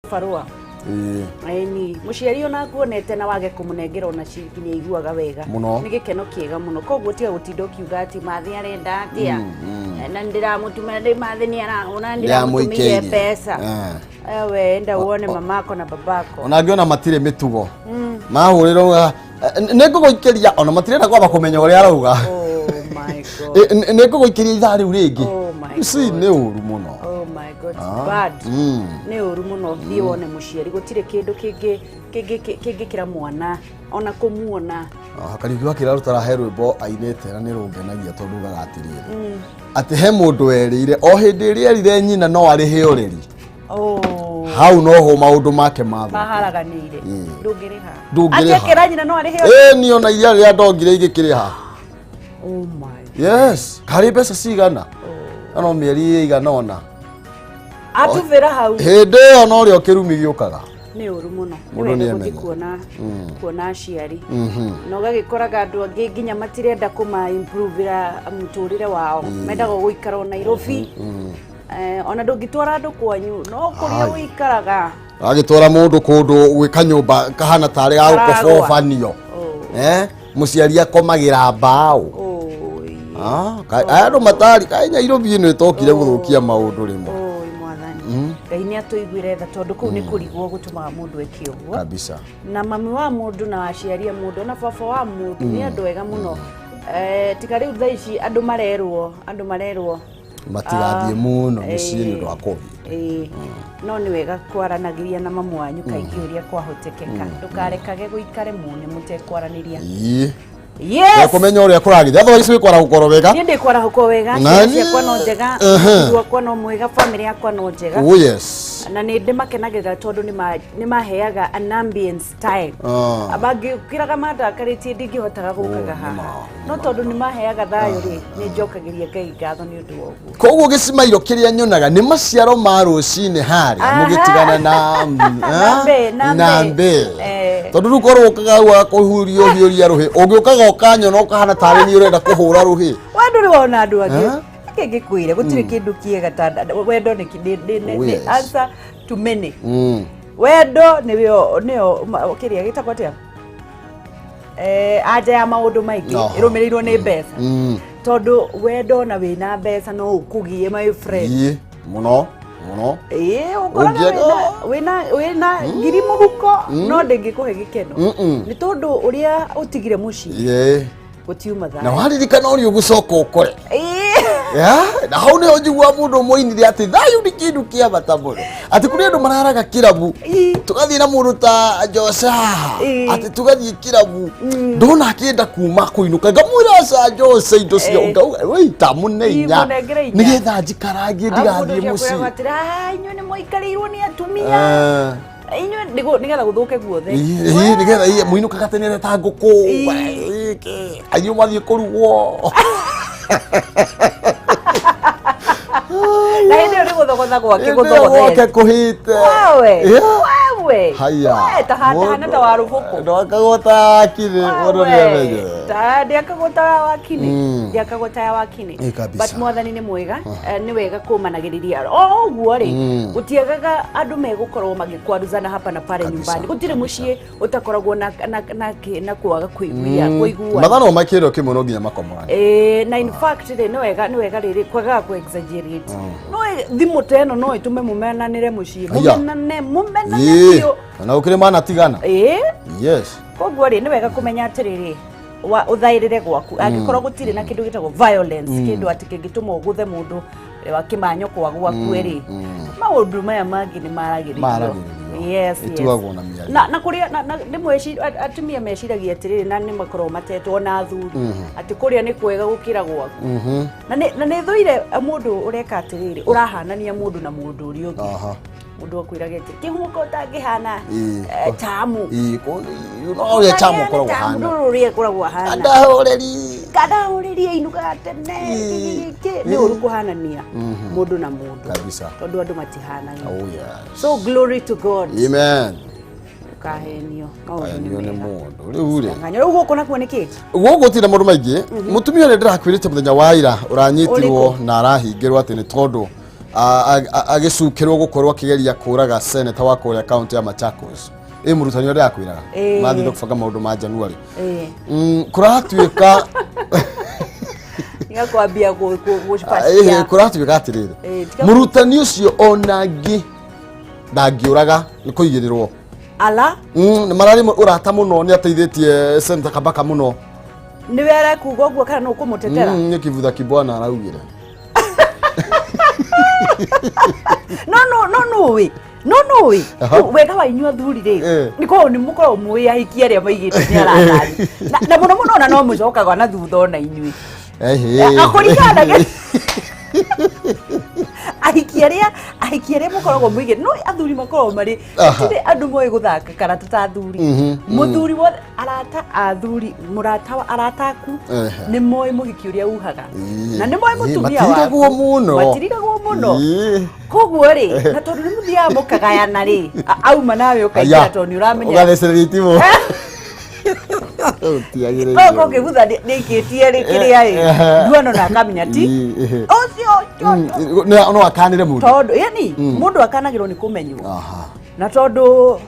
Barũa. Ĩĩ. Ĩni mũciari ona akuonete na wage kũmũnengera ona ciringi nĩ aiguaga wega. Mũno. Nĩ gĩkeno kĩega mũno. Koguo tiga gũtinda ũkiuga atĩ mathĩ arenda atĩa, na ndĩramũtũmĩra ndĩ mathĩ nĩ arahũra, ndĩramũtũmĩire Ndĩramũikĩirie. mbeca. Ewe enda uone mamako na babako. Ona angĩ ona matirĩ mĩtugo, mahũrĩrwo nĩ ngũgũikĩria, ona matirenda kwamba kũmenya ũrĩa arauga. Oh my God. Nĩ ngũgũikĩria ithaa rĩu rĩngĩ. Oh my You see, God. nĩ ũru mũno. Oh my God, it's bad. Nĩ ũru mũno. Thiĩ wone mũciari, gũtirĩ kĩndũ kĩngĩ kĩngĩkĩra mwana ona kũmuona. Ah, Kariũki wa Kĩraru tarahe rwĩmbo ainĩte na nĩ rũngenagia tondũ ugaga atĩrĩrĩ, atĩ he mũndũ werĩire o hĩndĩ ĩrĩa erire nyina no arĩhe ũrĩri, Oh. hau noho maũndũ make mathũka. Maharaganĩire. Ndũngĩrĩha. Ndũngĩrĩha. Atĩ akĩra nyina no arĩhe. Ĩĩ, niĩ ona iria rĩrĩa ndongire igĩkĩrĩha. Oh my. Yes, karĩ mbeca cigana no mĩeri ĩigana ũna. Atubĩra hau. Hĩndĩ ĩyo norĩo kĩrumi gĩũkaga. Nĩ ũru mũno. Nĩ Mũndũ wega nĩ gũthiĩ amenye. kuona aciari, na ũgagĩkoraga andũ angĩ nginya matirenda kũma improve-ĩra mũtũrĩre wao, mendaga gũikara o Nairobi. Ona ndũngĩtwara andũ kwanyu no kũrĩa Ai. ũikaraga. Agĩtwara mũndũ kũndũ gwĩ kanyũmba kahana tarĩ ga Karagwa. gũkobobanio. Oh. Eh, mũciari akomagĩra mbaũ. Oi. Ah, aya andũ matari kaĩ Nairobi ĩno ĩtokire gũthũkia maũndũ rĩmwe. Oi mwathani Ngai nĩ atũiguĩre tha, tondũ kũu nĩ kũrigwo gũtũmaga mũndũ eke ũguo. Kabisa. Na mami wa mũndũ na aciari a mũndũ na baba wa mũndũ nĩ andũ ega mũno. Tiga rĩu thaa ici andũ marerwo matigathiĩ mũno mĩciĩ nĩ ũndũ wa COVID. Ĩĩ, no nĩ wega kwaranagĩria na mamu wanyu kaingĩ ũrĩa kwahotekeka, ndũkarekage gũikare mũne mũtekwaranĩria. Ĩĩ. Yes. Kũmenya ũrĩa kũragithia, otherwise wĩ kwarahũka oro wega. Niĩ ndĩ kwarahũka wega. Ciana ciakwa no njega, mũthuri wakwa no mwega, famĩlĩ yakwa no njega. Oh yes. Na nĩ ndĩmakenagĩrĩra tondũ nĩ maheaga an ambience time. Mangĩũkĩraga mandakarĩtie ndingĩhotaga gũkaga haha, no tondũ nĩ maheaga thayũ rĩ, nĩ njokagĩria Ngai ngatho nĩ ũndũ wa ũguo. Koguo gĩcimairo kĩrĩa nyonaga nĩ maciaro ma rũcinĩ harĩa. Mũgĩtigana na Nambe, nambe. Nambe. Eh. Tondũ rĩu korwo ũkaga kũhurio hiũria rũhĩ, ũngĩũkaga ũkanyona ũkahana tarĩ niĩ ũrenda kũhũra rũhĩ. We ndũrĩ wona andũ angĩ? Eh? Reke ngĩkwĩre, gũtirĩ kĩndũ kĩega ta wendo. Nĩ Oh, nĩ yes. answer to many. Wendo nĩyo kĩrĩa gĩtagwo atĩa, anja ya maũndũ maingĩ ĩrũmĩrĩirwo nĩ mbeca, tondũ wendo na wĩna mbeca no ũkũgie, my friend. Ĩĩ, mũno mũno. Ĩĩ, ũkoraga wĩna ngiri mũhuko no ndĩngĩkũhe gĩkeno, nĩ tondũ ũrĩa ũtigire mũciĩ gũtiuma Na thayũ. Waririkana ũrĩa ũgũcoka ũkore. Ya, na hau nĩho njiguaga mũndũ ũmwe oinire atĩ thayũ nĩ kĩndũ kĩa bata mũno, atĩ kũrĩ andũ mararaga kĩrabu. Tũgathiĩ na mũndũ ta Jose haha, atĩ tũgathiĩ kĩrabu, ndona akĩenda kuma kũinũka, ngamwĩra aca Jose, indo cio ngauga wei tamũne Ii, inya mũnengere inya. Nĩgetha njikarangie ndigathiĩ mũciĩ. Atĩrĩ, "Ah, inyuĩ nĩ mũikarĩirwo nĩ atumia inyuĩ," nĩgetha gũthũke guothe. Ii, nĩgetha ii, mũinũkaga tene ta ngũkũ. Aiyũ mathiĩ kũrugwo. Na hĩndĩ ĩyo nĩ gũthogotha gwake. Hĩndĩ ĩyo gwake gũthogothete kũhĩte. Wewe. Yeah. Wewe. Haya. We, ta hana ta warũbũkũ. Ndwakagwo ta wakiri, mũndũ nĩ amenye. Ta ndiakagwo ta ya wakini. Ndiakagwo ta ya wakini. Ĩ, kabisa. But mwathani nĩ mwega. Nĩ wega kũmanagĩrĩria o ũguo rĩ, gũtiagaga andũ megũkorwo magĩkwaruzana hapa na pale nyumbani. Gũtirĩ mũciĩ ũtakoragwo na kwaga kũiguia kũiguana. Mathaa no makĩrwo kĩmwe no nginya makomorane. Ĩĩ, na in fact rĩ, nĩ wega rĩrĩ kwagaga ku exaggerate. No thimũ ta ĩno no ĩtũme mũmenanĩre mũciĩ. Aya. Mũmenane biũ. Na gũkĩrĩ manatigana. Ĩĩ. Yes. Koguo rĩ, nĩ wega kũmenya atĩrĩrĩ, ũthaĩrĩre gwaku angĩkorwo gũtirĩ na kĩndũ gĩtagwo violence, kĩndũ atĩ kĩngĩtũma ũgũthe mũndũ wa kĩmanyo kwa gwaku rĩ, maũndũ maya mangĩ nĩ maragĩrĩrio. Maragĩrĩrio. Yes. Ĩtuagwo na mĩario. Na kũrĩa na rĩmwe atumia meciragia atĩrĩrĩ, na nĩ makoragwo matetwo na athuri, atĩ kũrĩa nĩ kwega gũkĩra gwaku. Na nĩ thũire mũndũ ũreka atĩrĩrĩ, ũrahanania mũndũ na mũndũ ũrĩa ũngĩ. Mũndũ akwĩraga atĩ kĩhumo ũtangĩhana tamu. Ĩĩ, no ũrĩa tamu ũkoragwo hana. Ndũrĩ ũrĩa ĩkoragwo ahana. Andahũrĩri. Kandahũrĩria inukaga tene. Kĩ nĩ ũru kũhanania mũndũ na mũndũ. Kabisa. Tondũ andũ matihanaine. Oh yes. So glory to God. Amen. Ũkahenio maũndũ Ahenio nĩ nĩ mega. Mũndũ rĩu rĩ. Ng'anyo rĩu gũkũ nakuo nĩ kĩ? Gũkũ gũtirĩ maũndũ maingĩ. Mũtumia ũrĩa ndĩrakwĩrĩte mũthenya wa ira ũranyitirwo Ũrĩkũ? na arahingĩrwo atĩ nĩ tondũ Agĩcukĩrwo gũkorwo akĩgeria kũraga seneta wa kũrĩa kaunti ya Machakos. Ĩ mũrutani ũrĩa ndĩrakwĩraga mathire kũbanga maũndũ ma January. Kũratuĩka Igakwambia gũcipacia. Kũratuĩka atĩrĩrĩ, Tiga- mũrutani ũcio ona ngĩ ndangĩũraga nĩ kũigĩrĩrwo. Ala. Nĩ mararĩ ũrata mũno, nĩ ateithĩtie Senator Kabaka mũno. Nĩwe arekuga ũguo kana nĩ ũkũmũtetera? Nĩ Kivutha Kibwana araugire. No nũĩ, no nũĩ wega wa inyuĩ athuri rĩ, nĩ korwo nĩ mũkoragwo mũĩ ahiki arĩa maigĩte nĩ aratari na mũno mũno ona no mũcokaga na thutha ona inyuĩ. Akũringana na ahiki arĩa mũkoragwo mũigĩte, no athuri makoragwo marĩ gũtirĩ andũ moĩ gũthaka karata ta athuri. Mũthuri wothe, arata a athuri, mũrata wa arata aku nĩ moĩ mũhiki ũrĩa uhaga na nĩ moĩ mũtumia waku. Matirigagwo mũno. Matirigagwo mũno. Koguo rĩ, na tondũ nĩ mũthiaga mũkagayana rĩ, auma nawe ũkaingĩra tondũ nĩ ũramenya. Ũgathecereria itimũ. Ũtiagĩrĩire. Koguo kĩbutha nĩ aikĩtie rĩ kĩrĩa ĩ nduano na akamenya ti ũcio ũcio. No akanĩre mũndũ. Tondũ yani mũndũ akanagĩrwo nĩ kũmenywo. Na tondũ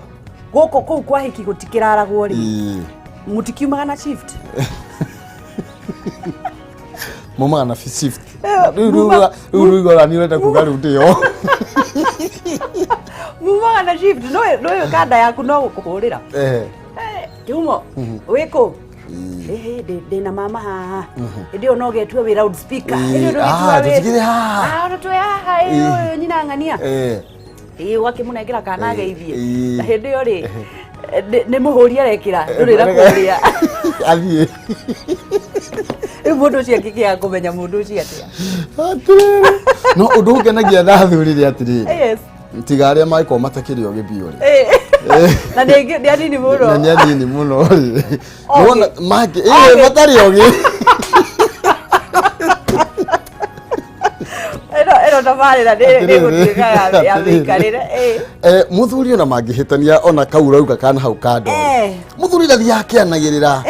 gũkũ kũu kwa hiki gũtikĩraragwo rĩ, mũtikiumaga na shift. Mumaga na shift. Rĩu rĩu rũigo rani ũrenda kuga rĩu ndĩyo. Mumaga na shift, no no kanda yaku no gũkũhũrĩra. Kiumo wĩkũ? Ĩhĩ, ndĩna mama haha. Hĩndĩ ĩyo no getue wĩ loud speaker. Hĩndĩ ĩyo Ah, ndũgĩtua wĩ- tũtigĩre haha. Ah, tũtwe haha, ĩ, ũyũ nyina ng'ania. Ĩ, ũgakĩmũnengera kana ageithie. Na hĩndĩ ĩyo rĩ, nĩ mũhũri arekĩra ndũrĩ na kũrĩa. Athiĩ. Rĩu mũndũ ũcio angĩkĩaga kũmenya mũndũ ũcio atĩa? Atĩrĩrĩ. No ũndũ ũngenagia na athuri nĩ atĩrĩrĩ. Tiga arĩa mangĩkorwo matakĩrĩ ogĩ biũ rĩ. Na nĩ anini mũno. Na nĩ anini mũno rĩ. Ogĩ. Nĩwona mangĩ Ogĩ. Matarĩ ogĩ. Ĩno tabarĩra nĩ Atĩrĩrĩ. gũtuĩka ya Atĩrĩrĩ. mĩikarĩre. Mũthuri ona mangĩhĩtania ona kau ũrauga kana hau kando. Mũthuri ndathiaga akĩanagĩrĩra.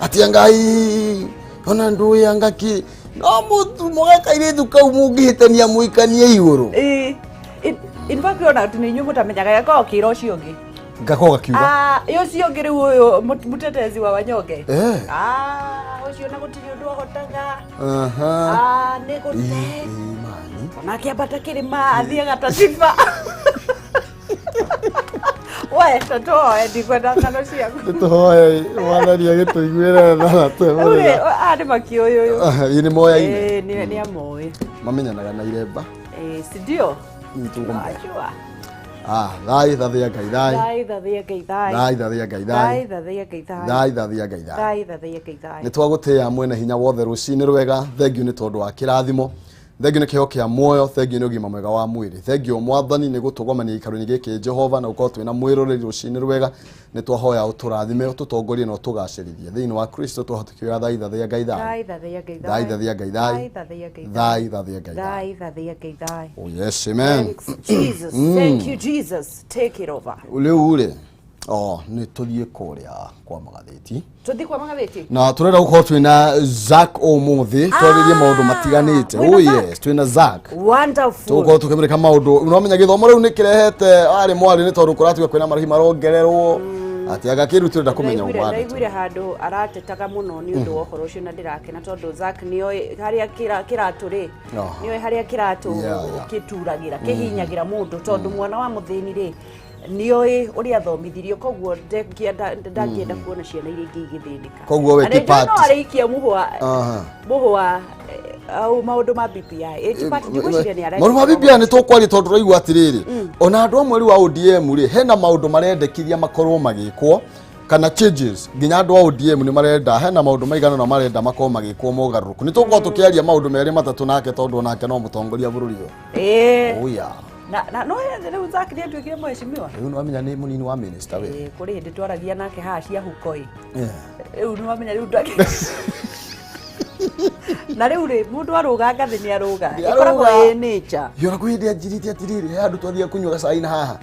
Atĩ ngai ona ndũĩ anga kĩ no mũtu mũgakairĩtu kau mũngĩhĩtania mũikanie igũrũ. In fact ona atĩ nĩ inyuĩ mũtamenyaga gakoragwo kĩra ũcio ũngĩ. Gakorwo gakiuga. Ah, ĩ ũcio ũngĩ rĩu ũyũ mũtetezi wa wanyonge. Ah, ũcio na gũtirĩ ũndũ ahotaga. Ah, nĩ gũte. Mani. Ona akĩambata kĩrĩma athiaga ta tiba. We, tũtũhoe, ndikwenda ng'ano ciaku. Tũhoe mwathani agĩtũiguĩre tha na Rĩu rĩ, twemũrĩra. aya nĩ makĩũĩ ũyũ. Ĩ nĩ moyaine. Ĩ, nĩ amoĩ. Mamenyanaga na iremba. Ĩ, si ndio? Nĩtũkũmenya. Wajua. Ah, thai thathia Ngai thai. Thai thathia Ngai thai. Thai thathia Ngai thai. Thai thathia Ngai thai. Thai thathia Ngai thai. Thai thathia Ngai thai. Nĩ twagũtĩĩa mwene hinya wothe rũcinĩ rwega, thengiũ nĩ tondũ wa kĩrathimo, thengiũ nĩ kĩheo kĩa muoyo, thengiũ nĩ ũgima mwega wa mwĩrĩ, thengiũ mwathani nĩ gũtũgomania gĩikaro-inĩ gĩkĩ Jehova, na gũkorwo twĩna mwĩroreri rũcinĩ rwega. Nĩ twahoya ũtũrathime, ũtũtongorie na ũtũgacĩrithie thĩinĩ wa Kristo twahota thai thathia Ngai thai. Thai thathia Ngai thai thathia Ngai thai. Thai thathia Ngai thai thathia Ngai thai. Thai thathia Ngai thai. Oh yes, amen. Thanks, Jesus. Thank you, Jesus. Take it over. Rĩu rĩ, o nĩ tũthiĩ kũrĩa kwa magathĩti. Tũthiĩ kwa magathĩti. Na turenda gukorwo twina Zack umuthi twarĩrie maũndũ matiganĩte. Mwĩna Oh Zack? yes, twina Zack. Wonderful. Tũgũkorwo tũkĩmũrĩka maũndũ ũramenya gĩthomo rĩu nĩ kĩrehete arĩ mwarĩ nĩ tondũ kũratuĩka kwĩna marĩhi marongererwo atĩ anga kĩrĩu tũrenda kũmenya ũmande. Ndaiguire handũ aratetaga mũno nĩ ũndũ wa ũhoro ũcio na ndĩrakena tondũ Zack nĩoĩ harĩa kĩratũ rĩ, nĩoĩ harĩa kĩratũ kĩturagĩra, kĩhinyagĩra mũndũ tondũ mwana wa mũthĩni rĩ, nĩoĩ ũrĩa athomithirio, koguo ndangĩenda kuona ciana iria ingĩ igĩthĩnĩka. Koguo we Na ti nĩnjũĩ no part. arĩikia mũhwa mũhwa au maũndũ ma BBI. Ĩ, ti part, ndigwĩciria nĩ Maũndũ ma BBI nĩ tũkwaria tondũ tũraigua atĩrĩrĩ, ona andũ amwe rĩu a ODM rĩ, hena maũndũ marendekithia makorwo magĩkwo kana changes, nginya andũ a ODM nĩ marenda, hena maũndũ maigana ũna marenda makorwo magĩkwo mogarũrũku. Nĩ tũgũkorwo tũkĩaria maũndũ merĩ matatũ nake tondũ onake no mũtongoria bũrũri ũyũ. Oh yeah. Na no rĩu Zack nĩ atuĩkire mheshimiwa. Rĩu nĩwamenya nĩ mũnini wa minister we. Ĩ, kũrĩ hĩndĩ twaragia nake haha cia hukoi. Rĩu nĩwamenya rĩu ndake Na rĩu rĩ, mũndũ arũga ngathĩ nĩ arũga. Nĩ Ĩkoragwo arũga. ĩ nature. Yona kwĩ hĩndĩ anjirĩte atĩrĩrĩ, he handũ twathiaga kũnyua gacai na haha,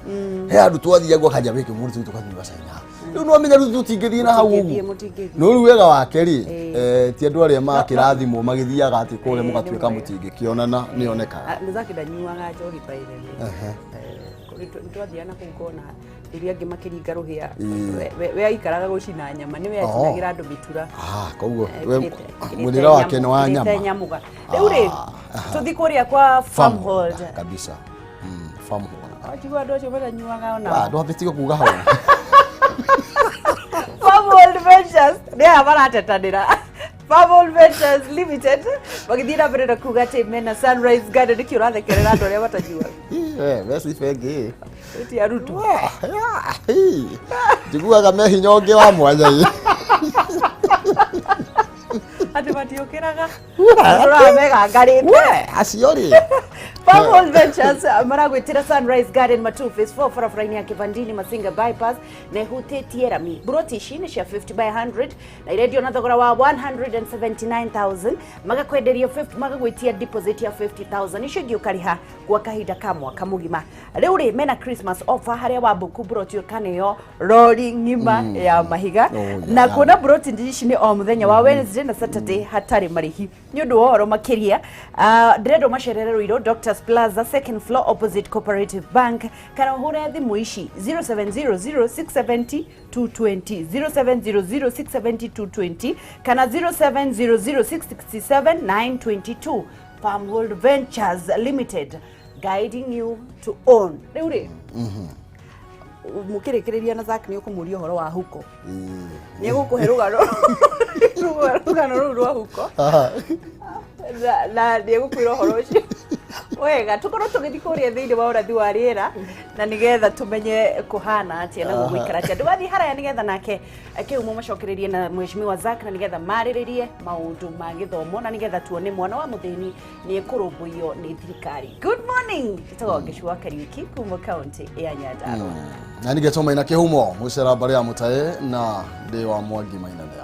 he handũ twathiaga akanja wĩke mũndũ tũthiĩ tũkanyua gacai na haha. Rĩu no amenya rĩu tũtingĩthiĩ na hau Mũtingĩthiĩ, ũguo. mũtingĩthiĩ. No rĩu wega wake rĩ, Ĩĩ. ti andũ arĩa makĩrathimwo magĩthiaga atĩ kũrĩa Ĩĩ, nĩ mũgatuĩka mwega. mũtingĩkĩonana nĩonekaga. Ah, Zaki ndanyuaga njohi by the way. Nĩ twathiaga na kũu ngona rĩrĩa angĩ makĩringa rũhĩa. Ĩĩ. We aikaraga gũcina nyama, nĩwe Oh. acinagĩra andũ mĩtura. Ah, koguo Eh, we kĩrĩte mwĩrĩre wake nĩ wa kĩrĩte nyama. nyamũga. Rĩu rĩ, Ah, aha. tũthiĩ kũrĩa kwa Farmhold. Kabisa. Farmhold. Wanjigua andũ acio matanyuaga ona. Ah, ndwambĩtie kuga hau. Farmhold Ventures nĩ aya maratetanĩra. Farmhold Ventures Limited magĩthiĩ na mbere na kuga atĩ mena Sunrise Garden. Nĩkĩ ũrathekerera andũ arĩa matanyuaga? Ĩ, we meci bengi. Ti arutwo. Njiguaga me hinya ũngĩ wa mwanya ĩ. Atĩ matiũkĩraga. Tũraga megangarĩte. We, acio rĩ. Farmhold Ventures maragwĩtĩra Sunrise Garden Matuu Phase 4 barabara-inĩ ya Kivandini Masinga Bypass na ĩhutĩtie rami. Buroti ici nĩ cia 50 by 100 na irendio na thogora wa 179,000, magakwenderia 50, magagwĩtia deposit ya 50,000, icio ingĩ ũkarĩha gwa kahinda ka mwaka mũgima. Rĩu rĩ, mena Christmas offer harĩa wambuku buroti ũkaneo rori ng'ima ya mahiga. Oh, yeah. Na kuona buroti ici nĩ o mũthenya wa Wednesday na Saturday hatarĩ marĩhi. Nĩ ũndũ wa ũhoro makĩria, ndĩrendwo macerere Ruiru Doctors Plaza, second floor, opposite Cooperative Bank, kana ũhũre thimũ ici 0700 670 220, 0700 670 220 kana 0700 667 922. Farmhold Ventures Limited, guiding you to own. Rĩu rĩ, mũkĩrĩkĩrĩria na Zack nĩ ũkũmũria ũhoro wa huko, nĩ egũkũhe rũgano rũu rwa huko na nĩ egũkwĩra ũhoro ũcio wega. Tũkorwo tũgĩthiĩ kũrĩa thĩinĩ wa ũrathi wa rĩera na nĩgetha tũmenye kũhana atĩa na gũgũikara atĩa. Ndũgathiĩ haraya, nĩgetha nake kĩhumo macokererie na mheshimiwa Zack na nĩgetha marĩrĩrie maũndũ ma gĩthomo na nĩgetha tuone mwana wa mũthĩni nĩ ekũrũmbũiyo nĩ thirikari. Good morning, njĩtagwo Ngĩcua Kariuki kuma kaunti ya Nyandarua. Na nĩgetwo Maina Kĩhumo mũcera mbarĩ ya Mũtaĩ na ndĩ wa Mwangi Maina nĩ